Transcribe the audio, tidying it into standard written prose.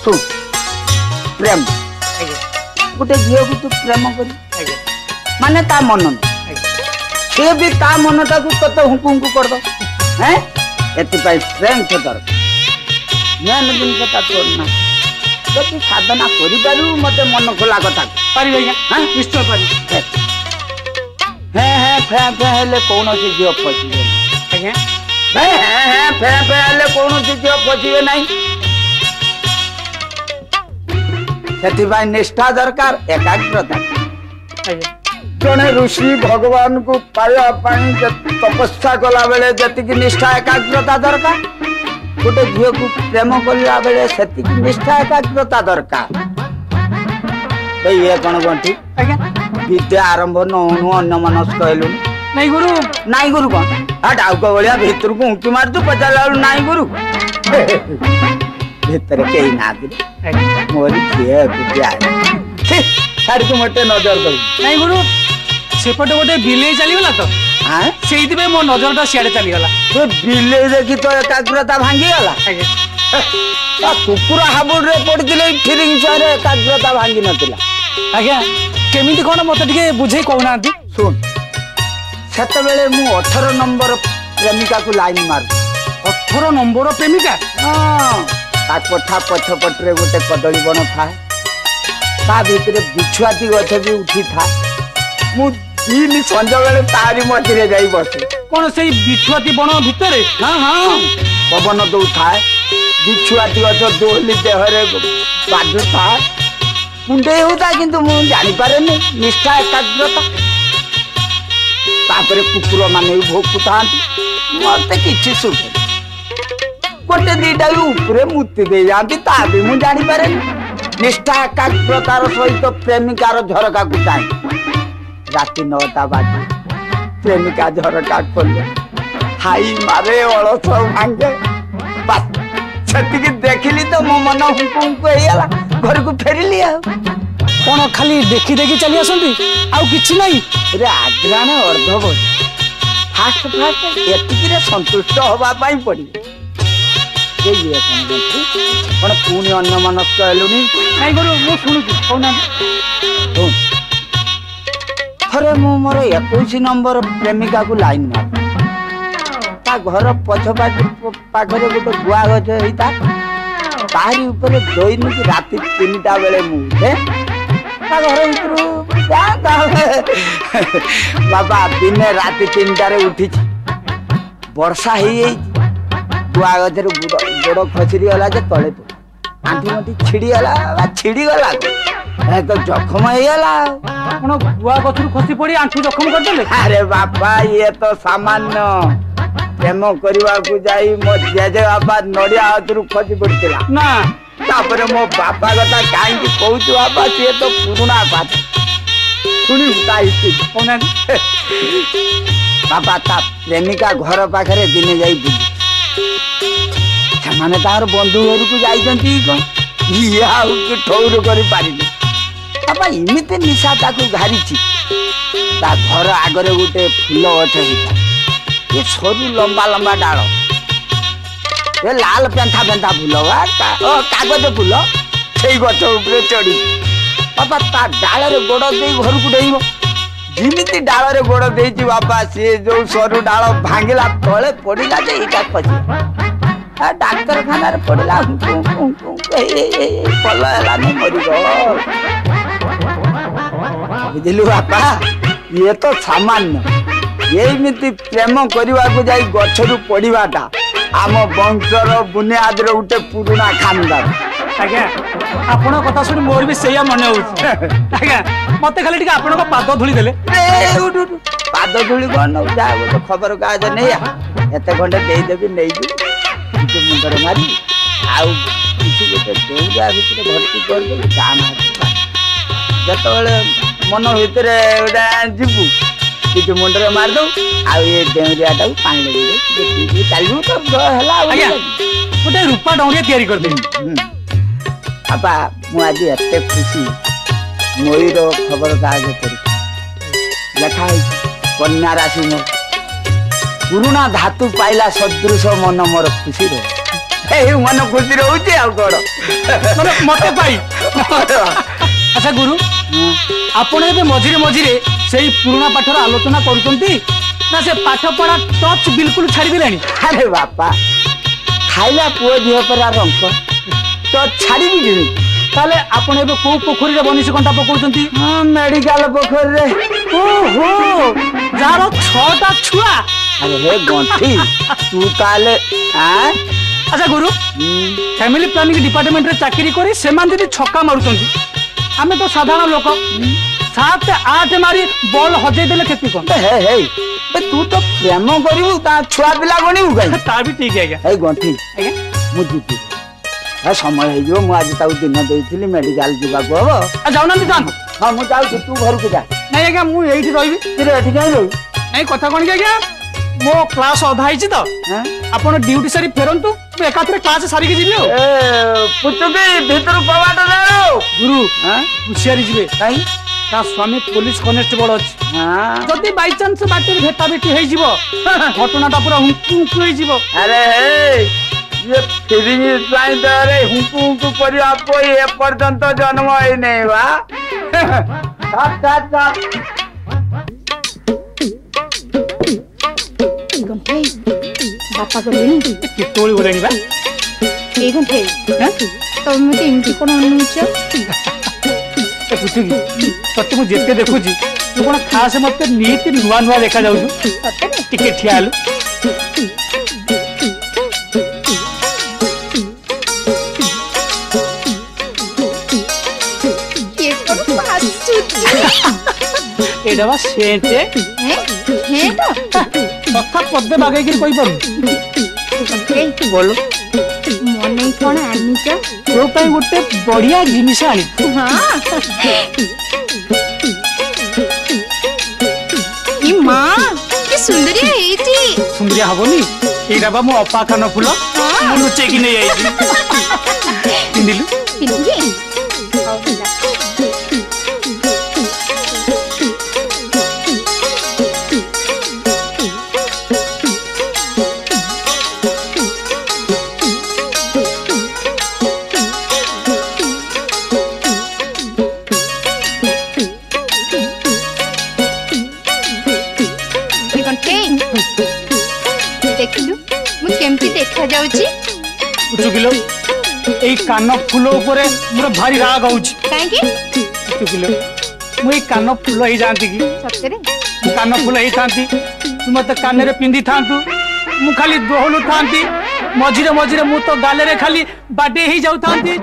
ଶୁଣ, ପ୍ରେମ, ଆଜ୍ଞା। ଗୋଟେ ଝିଅକୁ ତୁ ପ୍ରେମ କରି ମାନେ ତା ମନ ନୁହେଁ, ସେ ବି ତା ମନଟାକୁ ତତେ ହୁଙ୍କୁ ହୁଙ୍କୁ କରିଦବ। ହେଁ, ଏଥିପାଇଁ ଷ୍ଟ୍ରେংଥ ଦରକାର। ମେନ୍ ଜିନିଷଟା ତୋର ନା, ଯଦି ସାଧନା କରିପାରିବୁ, ମତେ ମନ ଖୋଲା କଥା ପାରିବି ଆଜ୍ଞା। ହଁ? ନିଶ୍ଚୟ ପାରିବି। ହେଁ ହେଁ ଫେଁ ଫେଁ ହେଲେ କୌଣସି ଝିଅ ଫସିବେ ନାହିଁ। ଆଜ୍ଞା? ହେଁ ହେଁ ଫେଁ ଫେଁ ହେଲେ କୌଣସି ଝିଅ ଫସିବେ ନାହିଁ। ସେଥିପାଇଁ ନିଷ୍ଠା ଦରକାର, ଏକାଗ୍ରତା। ଆଜ୍ଞା। ଜଣେ ଋଷି ଭଗବାନଙ୍କୁ ପାଇବା ପାଇଁ ତପସ୍ୟା କଲା ବେଳେ ଯେତିକି ନିଷ୍ଠା ଏକାଗ୍ରତା ଦରକାର, ଗୋଟେ ଝିଅକୁ ପ୍ରେମ କଲା ବେଳେ ସେତିକି ନିଷ୍ଠା ଏକାଗ୍ରତା ଦରକାର। ଏଇ ଇଏ କଣ ବଣ୍ଟି? ଆଜ୍ଞା। ବିଦ୍ୟା ଆରମ୍ଭ ନ ହଉଣୁ ଅନ୍ୟମନସ୍କ ହେଲୁଣି। ନାଇଁ ଗୁରୁ। ନାଇଁ ଗୁରୁ କଣ? ଆ ଡାଉକ ଭଳିଆ ଭିତରକୁ ଉଙ୍କି ମାରୁଛୁ, ପଚାରିଲା ବେଳୁ ନାଇଁ ଗୁରୁ। ଭିତରେ କେହି ନାହାନ୍ତି? ଆଜ୍ଞା। ମୋରି ଝିଅ ଏକୁଟିଆ, ଶାଢୀକୁ ମୋଟେ ନଜର ଦଉ। ନାଇଁ ଗୁରୁ, ସେପଟେ ଗୋଟେ ବିଲେଇ ଚାଲିଗଲା ତ, ଆଁ, ସେଇଥିପାଇଁ ମୋ ନଜରଟା ସିଆଡେ ଚାଲିଗଲା। ତୁ ବିଲେଇ ଦେଖି ତ ଏକାଗ୍ରତା ଭାଙ୍ଗିଗଲା? ଆଜ୍ଞା। ତା କୁକୁର ହାବୁଡ଼ରେ ପଡିଥିଲେ ଫିରିଙ୍ଗ ଛୁଆରେ ଏକାଗ୍ରତା ଭାଙ୍ଗି ନଥିଲା। ଆଜ୍ଞା, କେମିତି କଣ ମତେ ଟିକେ ବୁଝେଇ କହୁନାହାନ୍ତି। ଶୁଣ, ସେତେବେଳେ ମୁଁ 18 ନମ୍ବର ପ୍ରେମିକାକୁ ଲାଇନ ମାରୁ। 18 ନମ୍ବର ପ୍ରେମିକା? ହଁ, ତା କୋଠା ପଛପଟରେ ଗୋଟେ କଦଳୀ ବଣ ଥାଏ, ତା ଭିତରେ ବିଛୁଆତି ଗଛ ବି ଉଠିଥାଏ। ମୁଁ ଦିନ ସଞ୍ଜବେଳେ ତାରି ମଝିରେ ଯାଇ ବସେ। କଣ ସେଇ ବିଛୁଆତି ବଣ ଭିତରେ? ହଁ, ପବନ ଦଉଥାଏ, ବିଛୁଆତି ଗଛ ଦୋହଲି ଦେହରେ ବାଜୁଥାଏ, କୁଣ୍ଡେଇ ହଉଥାଏ, କିନ୍ତୁ ମୁଁ ଜାଣିପାରେନି। ନିଷ୍ଠା ଏକାଗ୍ରତା। ତାପରେ କୁକୁର ମାନେ ବି ଭୋକୁଥାନ୍ତି, ମତେ କିଛି ଶୁଭେ। ଗୋଟେ ଦିଟା ବି ଉପରେ ମୂତି ଦେଇଯାଆନ୍ତି, ତା ବି ମୁଁ ଜାଣିପାରେନି। ନିଷ୍ଠା ଏକାଗ୍ରତାର ସହିତ ପ୍ରେମିକାର ଝରକାକୁ ଚାହେଁ। ରାତି 9ଟା ବାଜେ, ପ୍ରେମିକା ଝରକା ଖୋଲେ, ହାଇ ମାରେ, ଅଳସ ଭାଙ୍ଗେ। ବାସ୍, ସେତିକି ଦେଖିଲି ତ ମୋ ମନ ହୁଙ୍କୁ ହୁଙ୍କୁ ହେଇଗଲା, ଘରକୁ ଫେରିଲି। ଆଉ କଣ ଖାଲି ଦେଖି ଦେଖି ଚାଲି ଆସନ୍ତି, ଆଉ କିଛି ନାହିଁ? ରେ ଆଗ୍ରାଣ ଅର୍ଦ୍ଧ ବହି। ଫାଷ୍ଟ ଫାଷ୍ଟ ଏତିକିରେ ସନ୍ତୁଷ୍ଟ ହବା ପାଇଁ ପଡିବ। ଏ ଇଏ କଣ ବଣ୍ଟି? କଣ ପୁଣି ଅନ୍ୟ ମନସ୍କ ହେଲୁଣି? ନାଇଁ ଗୁରୁ, ମୁଁ ଶୁଣୁଛି, କହୁନାହାନ୍ତି। ଶୁଣ, ଥରେ ମୁଁ ମୋର 21 ନମ୍ବର ପ୍ରେମିକାକୁ ଲାଇନ ମାରେ। ତା ଘର ପଛ ପାଖରେ ଗୋଟେ ଗୁଆ ଗଛ ହେଇଥାଏ, ତାରି ଉପରେ ଦୈନିକ ରାତି 3ଟା ବେଳେ ମୁଁ ଉଠେ, ତା ଘର ଭିତରୁ ଯା। ତାହେଲେ ବାବା, ଦିନେ ରାତି 3ଟାରେ ଉଠିଛି, ବର୍ଷା ହେଇଯାଇଛି, ଗୁଆ ଗଛରେ ଗୋଡ଼ ଖସିରି ଗଲା ଯେ ତଳେ ପଡି ଆଣ୍ଠୁ ଗଣ୍ଠି ଛିଡିଗଲା। ବା ଛିଡିଗଲା ଏ ତ ଜଖମ ହେଇଗଲା। ଆଉ ଆପଣ ଗୁଆ ଗଛରୁ ଖସି ପଡି ଆଣ୍ଠୁ ଜଖମ କରିଦେଲେ? ଆରେ ବାପା, ଇଏ ତ ସାମାନ୍ୟ। ପ୍ରେମ କରିବାକୁ ଯାଇ ମୋ ଜେଜେ ବାପା ନଡିଆ ଗଛରୁ ଖସି ପଡିଥିଲା। ନା? ତାପରେ ମୋ ବାପା କଥା କାହିଁକି କହୁଛୁ ବାପା, ସିଏ ତ ପୁରୁଣା ପାଠ। ଶୁଣିବୁ ତା ହିଷ୍ଟ୍ରି? କହୁନାହାନ୍ତି। ବାପା, ତା ପ୍ରେମିକା ଘର ପାଖରେ ଦିନେ ଯାଇ ବୁଲି, ସେମାନେ ତାଙ୍କର ବନ୍ଧୁ ଘରକୁ ଯାଇଛନ୍ତି କି କଣ, ଇଏ ଆଉ କି ଠଉର କରିପାରିନି। ବାପା, ଏମିତି ନିଶା ତାକୁ ଘାରିଛି, ତା ଘର ଆଗରେ ଗୋଟେ ଫୁଲ ଗଛ ହେଇଥାଏ, ଏ ସରୁ ଲମ୍ବା ଲମ୍ବା ଡାଳ, ଏ ଲାଲ ପେନ୍ଥା ପେନ୍ଥା ଫୁଲ ବା ଓ କାଗଜ ଫୁଲ। ସେଇ ଗଛ ଉପରେ ଚଢି ବାପା ତା ଡାଳରେ ଗୋଡ ଦେଇ ଘରକୁ ଡେଇଁବ। ଯେମିତି ଡାଳରେ ଗୋଡ ଦେଇଛି ବାପା, ସିଏ ଯୋଉ ସରୁ ଡାଳ ଭାଙ୍ଗିଲା, ତଳେ ପଡିଲା ଯେ ଏଇଟା ଖସି ଡାକ୍ତରଖାନାରେ ପଡିଲା। ହୁଙ୍କୁ ହୁଙ୍କୁ ହୁଙ୍କୁ ହୁଙ୍କୁ ହେଇ ହେଇ ହେଇ ହେଇ ଭଲ ହେଲାନି, ମରିଗଲା। ବୁଝିଲୁ ବାପା, ଇଏ ତ ସାମାନ୍ୟ। ଏମିତି ପ୍ରେମ କରିବାକୁ ଯାଇ ଗଛରୁ ପଡିବାଟା ଆମ ବଂଶର ବୁନିୟାଦର ଗୋଟେ ପୁରୁଣା ଖାନଦାନ। ଆଜ୍ଞା, ଆପଣଙ୍କ କଥା ଶୁଣି ମୋର ବି ସେଇଆ ମନେ ହଉଛି। ଆଜ୍ଞା, ମତେ ଖାଲି ଟିକେ ଆପଣଙ୍କ ପାଦ ଧୂଳି ଦେଲେ। ଏ, ଉଠୁ, ଉଠୁ। ପାଦ ଧୂଳି କଣ ନବୁ? ଯା, ଗୋଟେ ଖବର କାଗଜ ନେଇ ଆ, ଏତେ ଖଣ୍ଡେ ଦେଇଦେବି, ନେଇଯିବୁ, ଟିକେ ମୁଣ୍ଡରେ ମାରି ଆଉ କିଛି ଗୋଟେ ଦୌଡ଼ା ଭିତରେ ଭର୍ତ୍ତି କରିଦେବି, ଡାହାଣ ହାତରେ ମାରିବୁ। ଯେତେବେଳେ ମନ ଭିତରେ ଗୋଟେ ଯିବୁ, କିଛି ମୁଣ୍ଡରେ ମାରିଦବୁ ଆଉ ଏ ଡେଉଁରିଆଟାକୁ ପାଣି ଲଗେଇ ଟିକେ ପିଇକି ଚାଲିବୁ ତ ହେଲା ଆଉ। ଆଜ୍ଞା, ଗୋଟେ ରୂପା ଡଉଁରିଆ ତିଆରି କରିଦେବି। ହୁଁ। ବାପା, ମୁଁ ଆଜି ଏତେ ଖୁସି। ମୟୂର ଖବର କାଗଜ ପଢି ଲେଖା ହେଇଛି, କନ୍ୟା ରାଶି ମୋର, ପୁରୁଣା ଧାତୁ ପାଇଲା ସଦୃଶ ମନ ମୋର ଖୁସି ରହେ। ଏଇ ମନ ଖୁସି ରହୁଛି ଆଉ କଣ। ମାନେ ମତେ ପାଇ। ଆଚ୍ଛା ଗୁରୁ, ଆପଣ ଏବେ ମଝିରେ ମଝିରେ ସେଇ ପୁରୁଣା ପାଠର ଆଲୋଚନା କରୁଛନ୍ତି ନା ସେ ପାଠ ପଢା ଟଚ୍ ବିଲକୁଲ ଛାଡ଼ିଦେଲେଣି? ଆରେ ବାପା, ଖାଇଲା ପୁଅ ଝିଅ ପରା ରଙ୍କ, ତ ଛାଡ଼ିବି କେମିତି? ତାହେଲେ ଆପଣ ଏବେ କୋଉ ପୋଖରୀରେ ବନିଶୀ କଣ୍ଟା ପକଉଛନ୍ତି? ହଁ, ମେଡିକାଲ ପୋଖରୀରେ। ଓହୋ, ଯାହାର 6ଟା ଛୁଆ। ଆରେ ହେ ଗଣ୍ଠି, ତୁ ତାହେଲେ ଆଁ? ଆଚ୍ଛା ଗୁରୁ, ଫ୍ୟାମିଲି ପ୍ଲାନିଂ ଡିପାର୍ଟମେଣ୍ଟରେ ଚାକିରି କରି ସେମାନେ ଯଦି ଛକା ମାରୁଛନ୍ତି, ଆମେ ତ ସାଧାରଣ ଲୋକ, 7 8 ମାରି ବଲ୍ ହଜେଇ ଦେଲେ କ୍ଷତି କଣ? ହେ ହେ, ତୁ ତ ପ୍ରେମ କରିବୁ, ତା ଛୁଆ ପିଲା ଗଣିବୁ କାଇଁ? ତା ବି ଠିକ ଆଜ୍ଞା। ଏଇ ଗଣ୍ଠି। ଆଜ୍ଞା। ମୁଁ ଯିବି, ସମୟ ହେଇଯିବ। ମୁଁ ଆଜି ତାକୁ ଦିନ ଦେଇଥିଲି, ମେଡିକାଲ ଯିବାକୁ ହବ। ଯାଉନାହାନ୍ତି, ଯାଆନ୍ତୁ। ହଁ, ମୁଁ ଯାଉଛି, ତୁ ଘରକୁ ଯା। ନାଇଁ ଆଜ୍ଞା, ମୁଁ ଏଇଠି ରହିବି। କିରେ, ଏଠି କାହିଁ ରହିବୁ? ନାଇଁ, କଥା କଣ କି ଆଜ୍ଞା, ମୋ କ୍ଲାସ ଅଧା ହେଇଛି ତ। ଆପଣ ଡ୍ୟୁଟି ସାରି ଫେରନ୍ତୁ, ମୁଁ ଏକାଥରେ କ୍ଲାସ ସାରିକି ଯିବି। ଆଉ ପୁଚୁକି, ଭିତରୁ କବାଟ ଦେଲୁ। ଗୁରୁ, ହୁସିଆରି ଯିବେ। କାଇଁ? ତା ସ୍ୱାମୀ ପୋଲିସ କନେଷ୍ଟବଳ ଅଛି। ଯଦି ବାଇଚାନ୍ସ ବାଟରେ ଭେଟା ଭେଟି ହେଇଯିବ, ଘଟଣାଟା ପୁରା ହୁଙ୍କୁ ହୁଙ୍କୁ ହେଇଯିବ। ଆରେ ହେ, ଇଏ ଫିରିଙ୍ଗି ପାଇଁ ଦେହରେ ହୁଙ୍କୁ ହୁଙ୍କୁ କରିବା ପଇ ଏପର୍ଯ୍ୟନ୍ତ ଜନ୍ମ ହେଇନାହିଁ ବା। ଗଣ୍ଠେଇ, ବାପା ଗଲେଣି? କେତେବେଳେ ଗଲେଣି ବା। ଏଇ ଗଣ୍ଠେଇ, ତମେ ମତେ ଏମିତି କଣ ଅନଉଛ? ପୁଚୁକି, ତତେ ମୁଁ ଯେତେ ଦେଖୁଛି, ତୁ କଣ ଖାସ ମତେ ନିତି ନୂଆ ନୂଆ ଦେଖାଯାଉଛୁ। ଟିକେ ଠିଆ ହେଲୁ। ଏଇଟା ବା ସେଣ୍ଟେ। କଥା ପଦେ ବାଗେଇକିରି କହିପାରୁନି। ବୋଲ। ମନେ କଣ ଆଣିଛ? ତୋ ପାଇଁ ଗୋଟେ ବଢିଆ ଜିନିଷ ଆଣିଛି। ମା, କି ସୁନ୍ଦରିଆ ହେଇଛି! ସୁନ୍ଦରିଆ ହବନି? ଏଇଟା ବା ମୋ ଅପା କାନ ଫୁଲ, ମୁଁ ଲୁଚେଇକି ନେଇ ଯାଇଛି। ପିନ୍ଧିଲୁ। ପିନ୍ଧିବି? ଦେଖିଲୁ, ମୁଁ କେମିତି ଦେଖାଯାଉଛି? ପୁଚୁକିଲୋ, ଏଇ କାନ ଫୁଲ ଉପରେ ମୋର ଭାରି ରାଗ ହଉଛି। କାହିଁକି? ପୁଚୁକିଲୋ, ମୁଁ ଏଇ କାନ ଫୁଲ ହେଇଯାଆନ୍ତି କି? ସତରେ? ମୁଁ କାନ ଫୁଲ ହେଇଥାନ୍ତି, ତୁ ମତେ କାନରେ ପିନ୍ଧିଥାନ୍ତୁ, ମୁଁ ଖାଲି ଦୋହଲୁଥାନ୍ତି, ମଝିରେ ମଝିରେ ମୁଁ ତ ଗାଲରେ ଖାଲି ବାଡେଇ ହେଇଯାଉଥାନ୍ତି।